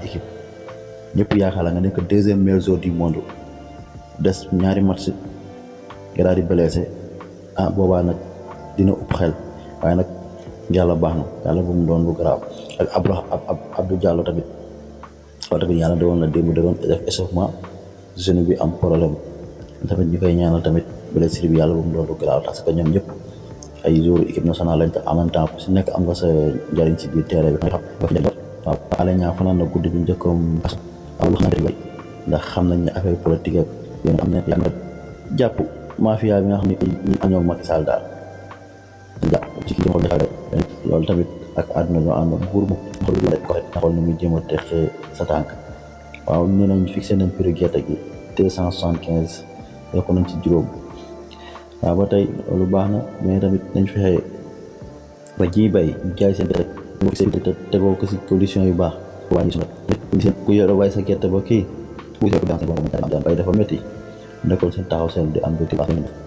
équipe ñëpp yaakaar la nga nekk deuxième meilleur joueur du monde des ñaari match nga daal di blessé boobaa nag dina upp xel waaye nag yàlla baax na yàlla bu mu doon lu garaaw ak Abdou Diallo tamit yàlla doon na démb da doon def échauffement genou bi am problème tamit ñu koy ñaanal tamit blessure bi yàlla bu mu doon lu garaaw parce que ñoom ñëpp ay joueurs équipe nationale lañ te en même temps ku si nekk am nga sa njëriñ ci biir terrain bi waaw ale ñaa fanaan na guddi bi njëkkoom ndax xam nañ ne affaire politique ak yéen am na jàpp mafia bi nga xam ne ñi añoo Macky Sall daal jàpp ci kii xool defare loolu tamit ak àdduna ñoo àndoon buur mu xool nu muy jéem a teqee sa tànk waaw nee nañ fixé nañ prix gerte gi 275 yokk nañ ci juróom waaw ba tey loolu baax na mais tamit nañ fexe ba ji bay jaay seen gerte te tegoo ko si condition yu baax wàññi ku yore waaye sa gerte ba kii bu bay dafa métti nekkoon seen taxaw seen di am